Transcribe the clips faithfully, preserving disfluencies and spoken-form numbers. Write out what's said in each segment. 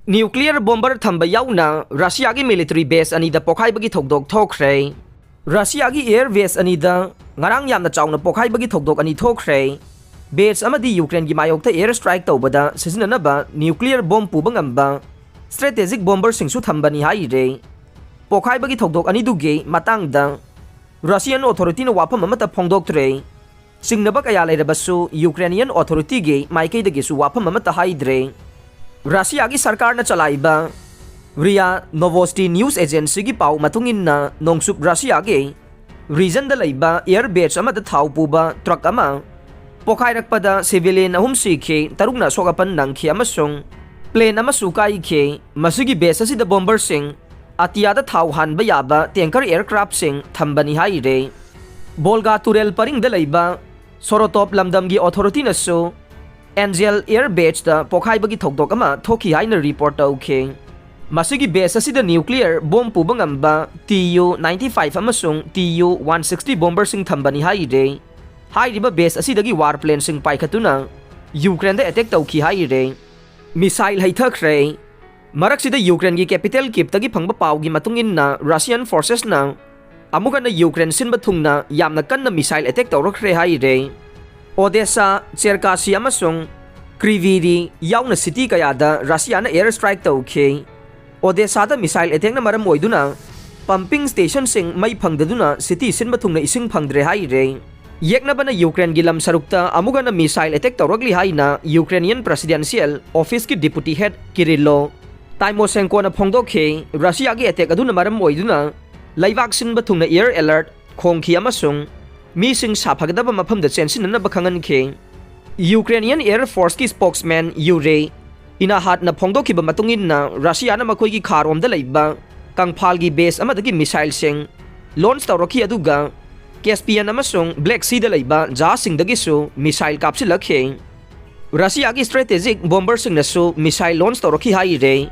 Nuclear bomber ꯊꯝꯕ ꯌꯥꯎꯅ ꯔꯁꯤꯌꯥꯒꯤ military base ꯑꯅꯤꯗ ꯄꯣꯈꯥꯏꯕꯒꯤ ꯊꯧꯗꯣꯛ ꯊꯣꯛꯈ꯭ꯔꯦ꯫ ꯔꯁꯤꯌꯥꯒꯤ air base ꯑꯅꯤꯗ ꯉꯔꯥꯡ ꯌꯥꯝꯅ ꯆꯥꯎꯅ ꯄꯣꯈꯥꯏꯕꯒꯤ ꯊꯧꯗꯣꯛ ꯑꯅꯤ ꯊꯣꯛꯈ꯭ꯔꯦ꯫ Base ꯑꯃꯗꯤ ꯌꯨꯀ꯭ꯔꯦꯟꯒꯤ ꯃꯥꯌꯣꯛꯇ air strike ꯇꯧꯕꯗ ꯁꯤꯖꯤꯟꯅꯅꯕ nuclear bomb ꯄꯨꯕ ꯉꯝꯕ strategic bomberꯁꯤꯡꯁꯨ ꯊꯝꯕꯅꯤ ꯍꯥꯏꯔꯦ꯫ ꯄꯣꯈꯥꯏꯕꯒꯤ ꯊꯧꯗꯣꯛ ꯑꯅꯤꯗꯨꯒꯤ ꯃꯇꯥꯡꯗ Russian authorityꯅ ꯋꯥꯐꯝ ꯑꯃꯠꯇ ꯐꯣꯡꯗꯣꯛꯇ꯭ꯔꯦ꯫ ꯆꯤꯡꯅꯕ ꯀꯌꯥ ꯂꯩꯔꯕꯁꯨ Ukrainian authorityꯒꯤ ꯃꯥꯏꯀꯩꯗꯒꯤꯁꯨ ꯋꯥꯐꯝ ꯑꯃꯠꯇ ꯍꯥꯏꯗ꯭ꯔꯦ꯫ ꯔꯁꯤꯌꯥꯒꯤ ꯁꯔꯀꯥꯔꯅ ꯆꯂꯥꯏꯕ ꯔꯤꯌꯥ ꯅꯣꯚꯣꯁꯇꯤ news agencyꯒꯤ ꯄꯥꯎ ꯃꯇꯨꯡ ꯏꯟꯅ, ꯅꯣꯡꯆꯨꯞ ꯔꯁꯤꯌꯥꯒꯤ regionꯗ ꯂꯩꯕ air base ꯑꯃꯗ ꯊꯥꯎ ꯄꯨꯕ truck ꯑꯃ ꯄꯣꯈꯥꯏꯔꯛꯄꯗ civilian ꯑꯍꯨꯝ ꯁꯤꯈꯤ, ꯇꯔꯨꯛꯅ ꯑꯁꯣꯛ ꯑꯄꯟ ꯅꯪꯈꯤ ꯑꯃꯁꯨꯡ plane ꯑꯃꯁꯨ ꯀꯥꯏꯈꯤ꯫ ꯃꯁꯤꯒꯤ base ꯑꯁꯤꯗ bomberꯁꯤꯡ, ꯑꯇꯤꯌꯥꯗ ꯊꯥꯎ ꯍꯥꯟꯕ ꯌꯥꯕ tanker aircraftꯁꯤꯡ ꯊꯝꯕꯅꯤ ꯍꯥꯏꯔꯦ꯫ ꯚꯣꯜꯒꯥ ꯇꯨꯔꯦꯜ ꯄꯔꯤꯡꯗ ꯂꯩꯕ ꯁꯣꯔꯣꯇꯣꯞ ꯂꯝꯗꯝꯒꯤ authorityꯅꯁꯨ Angel air baseꯇ ꯄꯣꯈꯥꯏꯕꯒꯤ ꯊꯧꯗꯣꯛ ꯑꯃ ꯊꯣꯛꯈꯤ ꯍꯥꯏꯅ report ꯇꯧꯈꯤ꯫ ꯃꯁꯤꯒꯤ base ꯑꯁꯤꯗ nuclear bomb ꯄꯨꯕ ꯉꯝꯕ T U ninety-five ꯑꯃꯁꯨꯡ T U one sixty bomberꯁꯤꯡ ꯊꯝꯕꯅꯤ ꯍꯥꯏꯔꯦ꯫ ꯍꯥꯏꯔꯤꯕ base ꯑꯁꯤꯗꯒꯤ war planeꯁꯤꯡ ꯄꯥꯏꯈꯠꯇꯨꯅ Ukraineꯗ attack ꯇꯧꯈꯤ ꯍꯥꯏꯔꯦ꯫ Missile ꯍꯩꯊꯈ꯭ꯔꯦ꯫ ꯃꯔꯛꯁꯤꯗ Ukraineꯒꯤ capital Kyivꯇꯒꯤ ꯐꯪꯕ ꯄꯥꯎꯒꯤ ꯃꯇꯨꯡ ꯏꯟꯅ, Russian forcesꯅ ꯑꯃꯨꯛ ꯍꯟꯅ Ukraine ꯁꯤꯟꯕ ꯊꯨꯡꯅ ꯌꯥꯝꯅ ꯀꯟꯅ missile attack ꯇꯧꯔꯛꯈ꯭ꯔꯦ ꯍꯥꯏꯔꯦ꯫ Odessa, Cherkasy ꯑꯃꯁꯨꯡ Kryvyi Rih ꯌꯥꯎꯅ city ꯀꯌꯥꯗ Russiaꯅ air strike ꯇꯧꯈꯤ꯫ Odessaꯗ missile attackꯅ ꯃꯔꯝ ꯑꯣꯏꯗꯨꯅ pumping stationꯁꯤꯡ ꯃꯩ ꯐꯪꯗꯗꯨꯅ city ꯁꯤꯟꯕ ꯊꯨꯡꯅ ꯏꯁꯤꯡ ꯐꯪꯗ꯭ꯔꯦ ꯍꯥꯏꯔꯦ꯫ ꯌꯦꯛꯅꯕꯅ Ukraineꯒꯤ ꯂꯝ ꯁꯔꯨꯛꯇ ꯑꯃꯨꯛ ꯍꯟꯅ missile attack ꯇꯧꯔꯛꯂꯤ ꯍꯥꯏꯅ Ukrainian Presidential Officeꯀꯤ deputy head Kyrylo Tymoshenkoꯅ ꯐꯣꯡꯗꯣꯛꯈꯤ꯫ Russiaꯒꯤ attack ꯑꯗꯨꯅ ꯃꯔꯝ ꯑꯣꯏꯗꯨꯅ ꯂꯩꯕꯥꯛ ꯁꯤꯟꯕ ꯊꯨꯡꯅ air alert ꯈꯣꯡꯈꯤ ꯑꯃꯁꯨꯡ ꯃꯤꯁꯤꯡ ꯁꯥꯐꯒꯗꯕ ꯃꯐꯝꯗ ꯆꯦꯟꯁꯤꯟꯅꯅꯕ ꯈꯪꯍꯟꯈꯤ꯫ Ukrainian Air Forceꯀꯤ spokesman Yuri Inahatꯅ ꯐꯣꯡꯗꯣꯛꯈꯤꯕ ꯃꯇꯨꯡ ꯏꯟꯅ, Russiaꯅ ꯃꯈꯣꯏꯒꯤ ꯈꯥꯔꯣꯝꯗ ꯂꯩꯕ ꯀꯪꯐꯥꯜꯒꯤ base ꯑꯃꯗꯒꯤ missileꯁꯤꯡ launch ꯇꯧꯔꯛꯈꯤ, ꯑꯗꯨꯒ Caspian ꯑꯃꯁꯨꯡ Black Seaꯗ ꯂꯩꯕ ꯖꯍꯥꯖꯁꯤꯡꯗꯒꯤꯁꯨ missile ꯀꯥꯞꯁꯤꯜꯂꯛꯈꯤ꯫ Russiaꯒꯤ strategic bomberꯁꯤꯡꯅꯁꯨ missile launch ꯇꯧꯔꯛꯈꯤ ꯍꯥꯏꯔꯦ꯫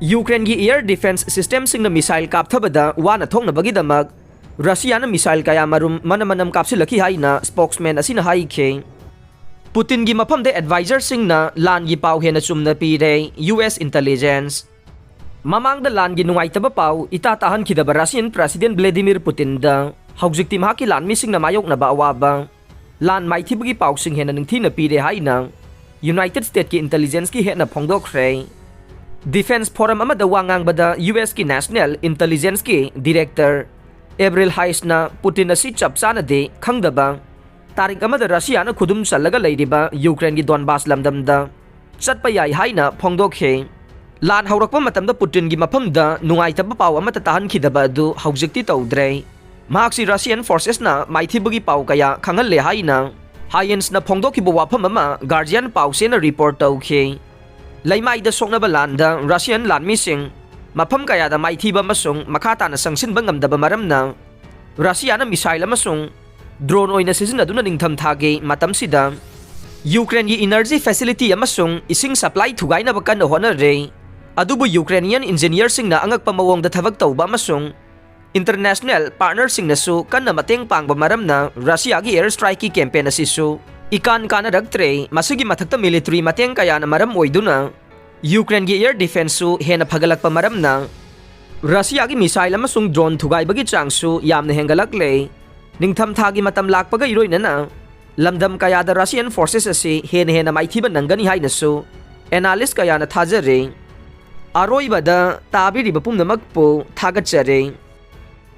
Ukraineꯒꯤ air defense systemꯁꯤꯡꯅ missile ꯀꯥꯞꯊꯕꯗ ꯋꯥꯅ ꯊꯣꯛꯅꯕꯒꯤꯗꯃꯛ Russiaꯅ missile ꯀꯌꯥ ꯃꯔꯨꯝ ꯃꯅꯝ ꯃꯅꯝ ꯀꯥꯞꯁꯤꯜꯂꯛꯈꯤ ꯍꯥꯏꯅ spokesman ꯑꯁꯤꯅ ꯍꯥꯏꯈꯤ꯫ ꯄꯨꯇꯤꯟꯒꯤ ꯃꯐꯝꯗ ꯑꯦꯗꯚꯥꯏꯖꯔꯁꯤꯡꯅ ꯂꯥꯟꯒꯤ ꯄꯥꯎ ꯍꯦꯟꯅ ꯆꯨꯝꯅ ꯄꯤꯔꯦ, ꯌꯨ ꯑꯦꯁ ꯏꯟꯇꯦꯂꯤꯖꯦꯟꯁ꯫ ꯃꯃꯥꯡꯗ ꯂꯥꯟꯒꯤ ꯅꯨꯡꯉꯥꯏꯇꯕ ꯄꯥꯎ ꯏꯇꯥ ꯇꯥꯍꯟꯈꯤꯗꯕ ꯔꯁꯤꯌꯟ ꯄ꯭ꯔꯦꯁꯤꯗꯦꯟ ꯚ꯭ꯂꯦꯗꯤꯃꯤꯔ ꯄꯨꯇꯤꯟꯗ ꯍꯧꯖꯤꯛꯇꯤ ꯃꯍꯥꯛꯀꯤ ꯂꯥꯟꯃꯤꯁꯤꯡꯅ ꯃꯥꯌꯣꯛꯅꯕ ꯑꯋꯥꯕ, ꯂꯥꯟ ꯃꯥꯏꯊꯤꯕꯒꯤ ꯄꯥꯎꯁꯤꯡ ꯍꯦꯟꯅ ꯅꯤꯡꯊꯤꯅ ꯄꯤꯔꯦ ꯍꯥꯏꯅ ꯌꯨꯅꯥꯏꯇꯦꯗ ꯁ꯭ꯇꯦꯠꯀꯤ ꯏꯟꯇꯦꯂꯤꯖꯦꯟꯁꯀꯤ ꯍꯦꯠꯅ ꯐꯣꯡꯗꯣꯛꯈ꯭ꯔꯦ꯫ ꯗꯤꯐꯦꯟꯁ ꯐꯣꯔꯝ ꯑꯃꯗ ꯋꯥ ꯉꯥꯡꯕꯗ ꯌꯨ ꯑꯦꯁꯀꯤ ꯅꯦꯁꯅꯦꯜ ꯏꯟꯇꯦꯂꯤꯖꯦꯟꯁꯀꯤ ꯗꯤꯔꯦꯛꯇꯔ ꯑꯦꯕ꯭ꯔꯤꯜ ꯍꯥꯏꯁꯅ ꯄꯨꯇꯤꯟ ꯑꯁꯤ ꯆꯞ ꯆꯥꯅꯗꯤ ꯈꯪꯗꯕ, ꯇꯥꯔꯤꯛ ꯑꯃꯗ ꯔꯁꯤꯌꯥꯅ ꯈꯨꯗꯨꯝ ꯆꯜꯂꯒ ꯂꯩꯔꯤꯕ ꯌꯨꯀ꯭ꯔꯦꯟꯒꯤ ꯗꯣꯟꯕꯥꯁ ꯂꯝꯗꯝꯗ ꯆꯠꯄ ꯌꯥꯏ ꯍꯥꯏꯅ ꯐꯣꯡꯗꯣꯛꯈꯤ꯫ ꯂꯥꯟ ꯍꯧꯔꯛꯄ ꯃꯇꯝꯗ ꯄꯨꯇꯤꯟꯒꯤ ꯃꯐꯝꯗ ꯅꯨꯡꯉꯥꯏꯇꯕ ꯄꯥꯎ ꯑꯃꯠꯇ ꯇꯥꯍꯟꯈꯤꯗꯕ ꯑꯗꯨ ꯍꯧꯖꯤꯛꯇꯤ ꯇꯧꯗ꯭ꯔꯦ꯫ ꯃꯍꯥꯛꯁꯤ ꯔꯁꯤꯌꯟ ꯐꯣꯔꯁꯦꯁꯅ ꯃꯥꯏꯊꯤꯕꯒꯤ ꯄꯥꯎ ꯀꯌꯥ ꯈꯪꯍꯜꯂꯦ ꯍꯥꯏꯅ ꯍꯥꯌꯦꯟꯁꯅ ꯐꯣꯡꯗꯣꯛꯈꯤꯕ ꯋꯥꯐꯝ ꯑꯃ ꯒꯥꯔꯖꯤꯌꯥꯟ ꯄꯥꯎꯆꯦꯅ ꯔꯤꯄꯣꯔꯠ ꯇꯧꯈꯤ꯫ ꯂꯩꯃꯥꯏꯗ ꯁꯣꯛꯅꯕ ꯂꯥꯟꯗ ꯔꯁꯤꯌꯟ ꯂꯥꯟꯃꯤꯁꯤꯡ ꯃꯐꯝ ꯀꯌꯥꯗ ꯃꯥꯏꯊꯤꯕ ꯑꯃꯁꯨꯡ ꯃꯈꯥ ꯇꯥꯅ ꯆꯪꯁꯤꯟꯕ ꯉꯝꯗꯕ ꯃꯔꯝꯅ ꯔꯁꯤꯌꯥꯅ ꯃꯤꯁꯥꯏꯜ ꯑꯃꯁꯨꯡ ꯗ꯭ꯔꯣꯟ ꯑꯣꯏꯅ ꯁꯤꯖꯤꯟꯅꯗꯨꯅ ꯅꯤꯡꯊꯝꯊꯥꯒꯤ ꯃꯇꯝꯁꯤꯗ ꯌꯨꯀ꯭ꯔꯦꯟꯒꯤ ꯏꯅꯔꯖꯤ ꯐꯦꯁꯤꯂꯤꯇꯤ ꯑꯃꯁꯨꯡ ꯏꯁꯤꯡ ꯁꯄ꯭ꯂꯥꯏ ꯊꯨꯒꯥꯏꯅꯕ ꯀꯟꯅ ꯍꯣꯠꯅꯔꯤ꯫ ꯑꯗꯨꯕꯨ ꯌꯨꯀ꯭ꯔꯦꯅꯤꯌꯟ ꯏꯟꯖꯤꯅꯤꯌꯔꯁꯤꯡꯅ ꯑꯉꯛꯄ ꯃꯑꯣꯡꯗ ꯊꯕꯛ ꯇꯧꯕ ꯑꯃꯁꯨꯡ ꯏꯟꯇꯔꯅꯦꯁꯅꯦꯜ ꯄꯥꯔꯠꯅꯔꯁꯤꯡꯅꯁꯨ ꯀꯟꯅ ꯃꯇꯦꯡ ꯄꯥꯡꯕ ꯃꯔꯝꯅ ꯔꯁꯤꯌꯥꯒꯤ ꯑꯦꯌꯔ ꯁ꯭ꯇ꯭ꯔꯥꯏꯛꯀꯤ ꯀꯦꯝꯄꯦꯟ ꯑꯁꯤꯁꯨ ꯏꯀꯥꯟ ꯀꯥꯟꯅꯔꯛꯇ꯭ꯔꯦ꯫ ꯃꯁꯤꯒꯤ ꯃꯊꯛꯇ ꯃꯤꯂꯤꯇꯔꯤ ꯃꯇꯦꯡ ꯀꯌꯥꯅ ꯃꯔꯝ ꯑꯣꯏꯗꯨꯅ ꯌꯨꯀ꯭ꯔꯦꯟꯒꯤ ꯑꯦꯌꯔ ꯗꯤꯐꯦꯟꯁꯁꯨ ꯍꯦꯟꯅ ꯐꯒꯠꯂꯛꯄ ꯃꯔꯝꯅ ꯔꯁꯤꯌꯥꯒꯤ ꯃꯤꯁꯥꯏꯜ ꯑꯃꯁꯨꯡ ꯗ꯭ꯔꯣꯟ ꯊꯨꯒꯥꯏꯕꯒꯤ ꯆꯥꯡꯁꯨ ꯌꯥꯝꯅ ꯍꯦꯟꯒꯠꯂꯛꯂꯦ꯫ ꯅꯤꯡꯊꯝꯊꯥꯒꯤ ꯃꯇꯝ ꯂꯥꯛꯄꯒ ꯏꯔꯣꯏꯅꯅ ꯂꯝꯗꯝ ꯀꯌꯥꯗ ꯔꯁꯤꯌꯟ ꯐꯣꯔꯁꯦꯁ ꯑꯁꯤ ꯍꯦꯟꯅ ꯍꯦꯟꯅ ꯃꯥꯏꯊꯤꯕ ꯅꯪꯒꯅꯤ ꯍꯥꯏꯅꯁꯨ ꯑꯦꯅꯥꯂꯤꯁ ꯀꯌꯥꯅ ꯊꯥꯖꯔꯤ꯫ ꯑꯔꯣꯏꯕꯗ ꯇꯥꯕꯤꯔꯤꯕ ꯄꯨꯝꯅꯃꯛꯄꯨ ꯊꯥꯒꯠꯆꯔꯤ꯫